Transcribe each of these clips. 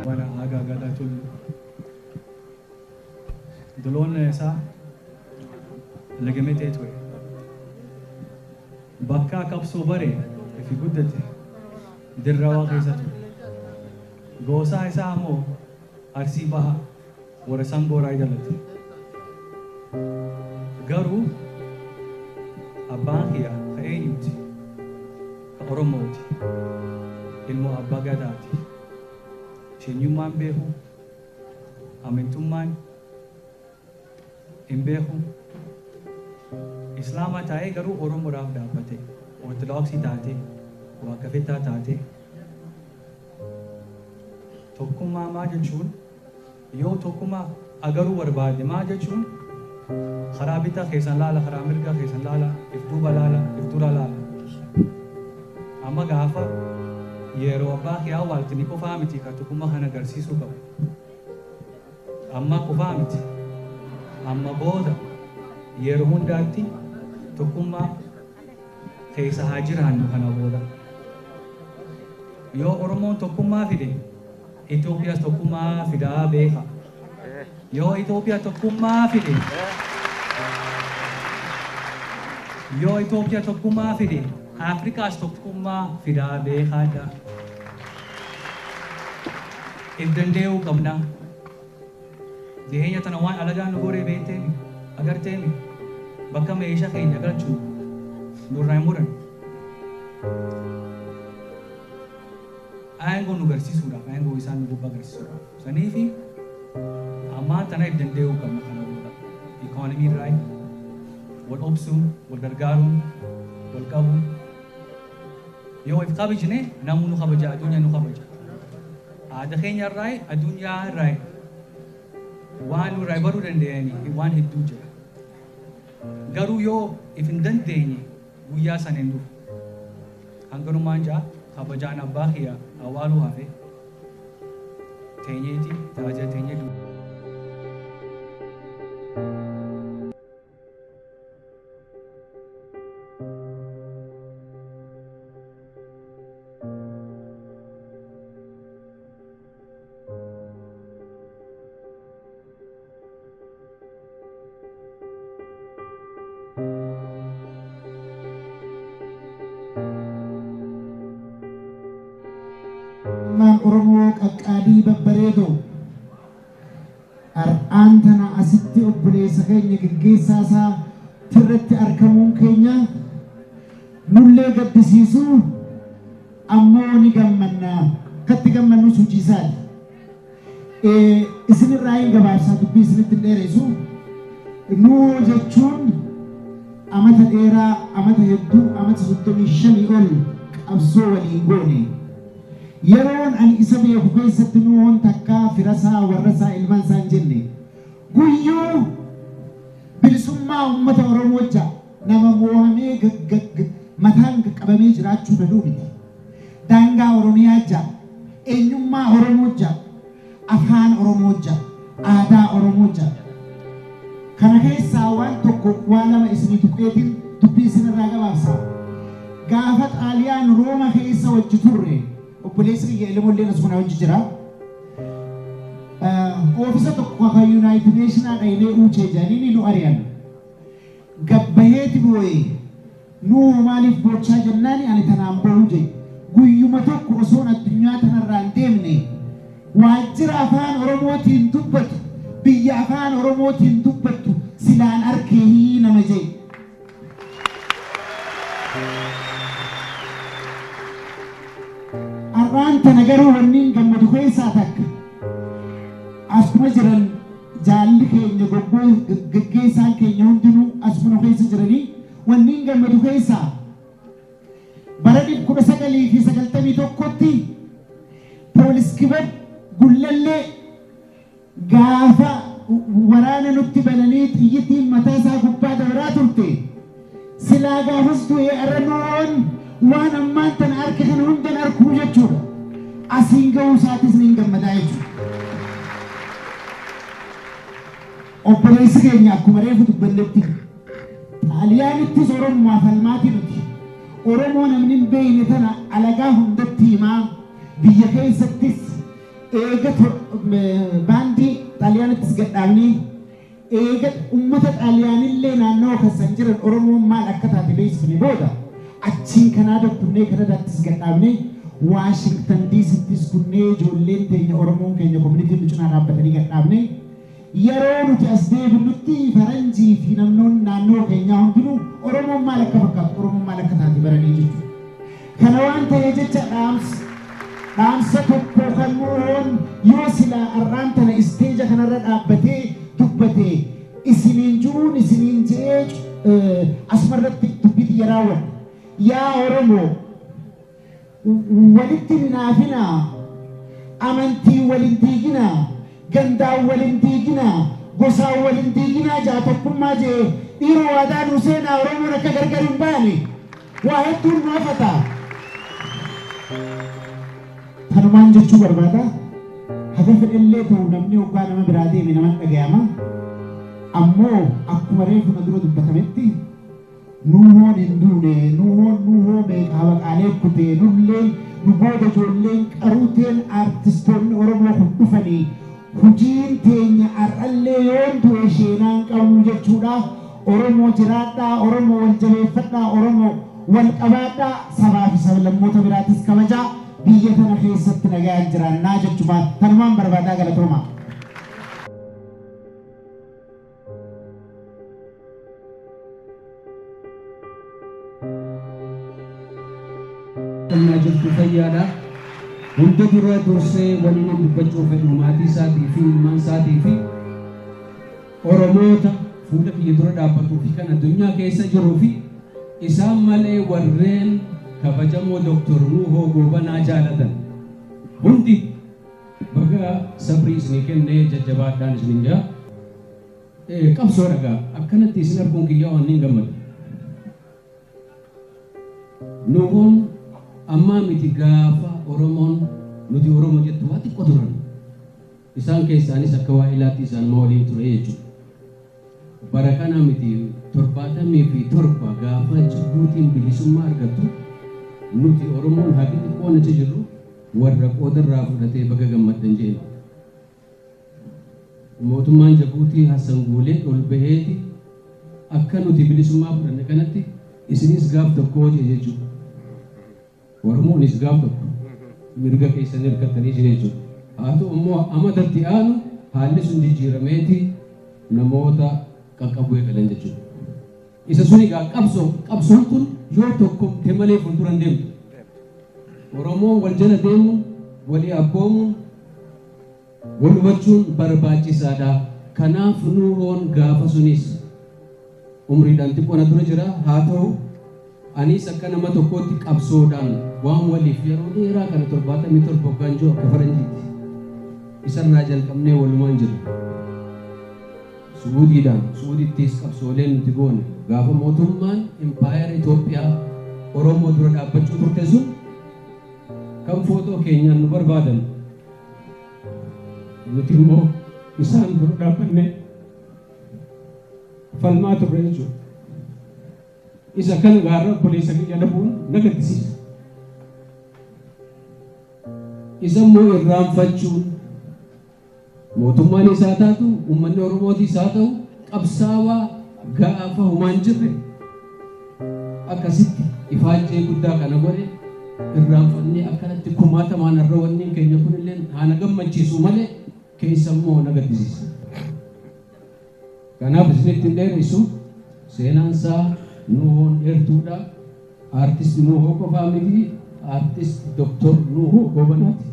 Mana Aagaa Gadaa Tulluu. Doloonna isaa Legemetee ture. Bakka qabsoo bare fi guddate Dirrawaa keessa ture. Goosaa isaa ammoo Arsii Baha warra Sangooraa dhalate. Garuu abbaan kiyya ka eenyuti? Ka Oromooti. Ilmoo Abbaa Gadaati. Sheenyummaan beeku, amantummaan hin beeku. Islaama taa'ee garuu Oromoodhaaf dhaabbate. Ortodoksii taate, Waaqeffettaa taate. Tokkummaa maa jechuun yoo tokkummaa agaruu barbaade maa jechuun karaa bitaa keessan laala, karaa mirgaa keessan laala, if duuba laala, if dura laala. Amma gaafa yeroo abbaa kee awwaaltini qofaa miti ka tokkummaa kana agarsiisuu qabu. Amma qofaa miti. Amma booda yeroo hundaatti tokkummaa keessa haa jiraannu kana booda. Yoo Oromoon tokkummaa fide, Itoophiyaas tokkummaa fidaa beeka. Yoo Itoophiyaa tokkummaa fide, yoo Itoophiyaa tokkummaa fide, Afrikaas tokkummaa fidaa beekaadha. If danda'uu qabna. Dhiheenya tana waan alagaan nu godhee beekteemi, agarteemi, bakka meeshaa keenya galchinu nurraa hin muran. Aangoo nu garsiisuudhaaf, aangoo isaan nu gubbaa agarsiisuudhaaf. Saniifi ammaan tana if danda'uu qabna kana booda. Ikoonomii irraa wal obsuun, wal gargaaruun, wal qabuun. Yoo if kabajne namuu nu kabaja, addunyaa nu kabaja. Aadaa keenya irraa, addunyaa irraa waan nurraa baruu danda'anii waan hedduu jira. Garuu yoo if hin dandeenye guyyaa sana hin dhufu. Hanganumaan ja'a kabajaan abbaa kiyya awwaaluu hafe teenyeeti taajaa teenyee Ilmaan Oromoo qaqqaalii babbareedoo har'aan tana asitti obboleessa keenya geggeessaa isaa tirratti argamuun keenya nullee gaddisiisu ammoo ni gammanna. Katti gammannus hojii isaati. Isinirraa hin gabaabsaa dubbii isinitti hin dheeressu. Nuu jechuun amata dheeraa, amata hedduu, amata 35 ol qabsoo waliin goone. Yeroon ani isa beeku keessatti Nuuhoon takkaa firasaa, warrasaa, ilmaansaa hin jenne. Guyyuu bilisummaa uummata Oromoo ja'a nama moohamee mataan qabamee jiraachuu fedhuu miti. Daangaa Oromiyaa ja'a, eenyummaa Oromoo ja'a, afaan Oromoo ja'a, aadaa Oromoo ja'a. Kana keessaa waan tokko waa lama isinii tuqeetiin dubbii isinirraa gabaabsa. Gaafa Xaaliyaan Rooma keessa wajji turre obboleessi kiyya Elemolleen asuma wajji jira. Oofisa tokko kan Yuunaayitid Neeshinaa dhaynee uuchee jedhanii nu ari'an. Gabbaheeti boo'e. Nuhoo maaliif boochaa jennaani ani tanaan boohu jedhe. Guyyuma tokko osoon addunyaa tanarraa hin deemne waajjira afaan Oromootiin dubbatu biyya afaan Oromootiin dubbattu silaan arkeehii nama jedhe. Har'aan tana garuu wanniin gammadu keessaa takka asuma jiran jaalli keenya gaggeessaan keenya hundinuu asuma keessa jiranii wanniin gammadu keessaa bara 1991tti poolis kibab Gullallee gaafa waraana nutti bananii xiyyitiin mataa isaa gubbaa dabraa turte silaa gaafas du'ee arra Nuhoon waan ammaan tana arke kana hundan arkuu jechuudha. Asiin ga'uu isaatis niin gammadaa jechuudha. Obboleessi keenya akkuma reefu dubbannetti Xaaliyaanittis Oromumaa falmaati nuti. Oromoo namni hin beekne tana alagaa hundatti himaa biyya keessattis Eega baandii Xaaliyaanittis gadhaabnee, eega uummata Xaaliyaanillee naannoo keessan jiran Oromoon maal akka taate beeksifne booda, achiin Kanaada kunnee, Kanadaattis gadhaabnee, Waashingtan DCttis kunnee, ijoolleen teenya, Oromoon keenya, communityn nu cinaa dhaabbatanii gadhaabne. Yeroo nuti as deebinutti faranjii fi namnoonni naannoo keenyaa hundinuu Oromoon maal akka fakkaatu, Oromoon maal akka taate baranii jechuudha. Kana waan ta'ee jecha, dhaamsa tokko kan Nuuhoon yoo silaa har'aan tana stage kanarra dhaabbatee dubbate isiniin jiruun isiniin je'ee asumarratti dubbii xiyya raawwadha. Yaa Oromoo, walitti hin naafinaa, amantii walin diiginaa, gandaan walin diiginaa, gosaan walin diiginaa, jaa tokkummaa jee dhiiroo waadaa nuu seenaa. Oromoon akka gargar hin baane waa hedduun nu hafataa. Kanumaan jechuu barbaada. Haga fedhellee ta'u, namni hoggaa nama biraa deeme nama dhagayama. Ammoo akkuma reefu na dura dubbatametti, Nuuhoon hin duune. Nuuhoon nuuhoo meeqaa baqaalee kutee, nulleen nu booda ijoolleen qaruuteen aartistoonni Oromoo kun dhufanii hujiin teenya har'allee yoon du'e sheenaan qabu jechuudha. Oromoo jiraadhaa, Oromoo wal jabeeffadhaa, Oromoo wal qabaadhaa, sabaa fi sablammoota biraatis kabajaa, biyya tana keessatti nagaan jiraannaa jechuudha. Kanumaan barbaadaa, galatooma. Qonnaa jirtu fayyaadha. Hunda dura dursee waliin dubbachuu fedhu maatii isaatii fi ilmaan isaatii fi Oromoota fuula kiyya dura dhaabbatuu fi kan addunyaa keessa jiruu fi isaan malee warreen kabajamoo Dooktor Nuuhoo Goobanaa jaalatan hundi baga sabrii isinii kennee, jajjabaadhaan isinin jaa. Qabsoo dhagaa akkanatti isin arguun kiyyaa waan niin gammada. Nuuhoon ammaa miti, gaafa Oromoon nuti Oromo jettu waa xiqqoo turan. Isaan keessaanis akka waa ilaatti isaan waliin ture jechuudha. Bara kana miti, 77 gaafa Jibuutiin bilisummaa argattu, nuti Oromoon haqi xiqqoon achi jirru warra qoodarraa fudhatee baga gammaddan jeen. Mootummaan Jabuutii Hassan Guulee ol baheeti akka nuti bilisummaa fudhanne kanatti isinis gaaf tokko hojii jechuudha. Oromoonis gaaf tokko mirga keessan hirkattanii jiru jechuudha. Haa ta'u immoo amatatti aanu haalli sun jijjiirameeti namoota qaqqabuu eegalan jechuudha. Isa sun egaa qabsoo, qabsoon tun yoo tokkomte malee fuuldura hin deemtu. Oromoon wal jala deemuun, walii abboomuun, wal hubachuun barbaachisaadha. Kanaaf Nuuhoon gaafa sunis umriidhaan xiqqoo na dura jira. Haa ta'u, anis akka nama tokkootti qabsoodhaan waan waliif yeroo dheeraa kana, 77 hoggaan jiru akka faranjiitti, isarraa jalqabnee walumaan jira. Su'uudiidhaan, Su'uudittis qabsooleen nuti goone, gaafa mootummaan impaayera Itoophiyaa Oromoo dura dhaabbachuu turte sun, kan footoo keenyaan nu barbaadan, nuti immoo isaan dura dhaabbannee falmaa turre jechuudha. Isa kana gaarra obboleessa kiyya dhabuun na gaddisiisa. Isa immoo irraanfachuun, mootummaan isaa taatu, uummanni Oromootis haa ta'u, qabsaawaa gaafa humaan jirre akkasitti ifaajjee guddaa kana godhe irraanfannee akkanatti kumaatamaan har'a wanni keenya kunillee haa na gammachiisu malee keessa immoo na gaddisiisa. Kanaaf isinitti hin dheeressu, seenaan isaa Nuuhoon dheertuudha. Aartist Nuuhoo qofaa miti, aartist Doktor Nuuhoo Goobanaati.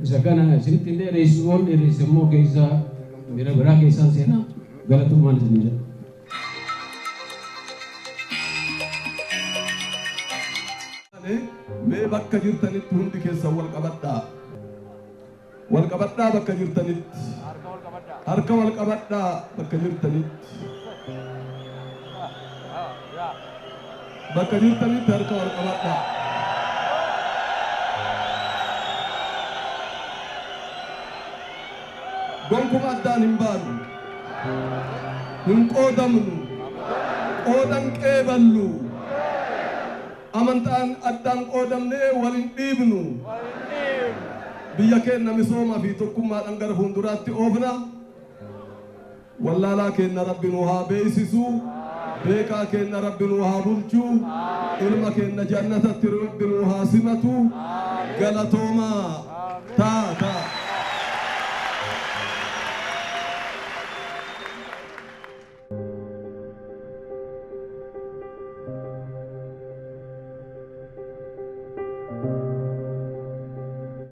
Isa kana isinitti hin dheeressu, yoon dheeresse immoo keessa bira biraa keessaan seenaa, galatoomaan isin jedha. Mee bakka jirtanitti hundi keessan wal qabadhaa. Wal qabadhaa bakka jirtanitti. Harka wal qabadhaa bakka jirtanitti. Bakka jirtanitti harka wal qabadhaa. Gonkuma addaan hin baanu. Hin qoodamnu. Qoodan qeeballu. Amantaan addaan qoodamnee wal hin dhiibnu. Biyya keenna misooma fi tokkummaadhaan gara fuulduraatti oofna. Wallaalaa keenna Rabbi nu haa beeksisu. Beekaa keenna Rabbi nu haa bulchu. Ilma keenna jannatatti Rabbi nu haa simatu. Galatoomaa. Taa taa.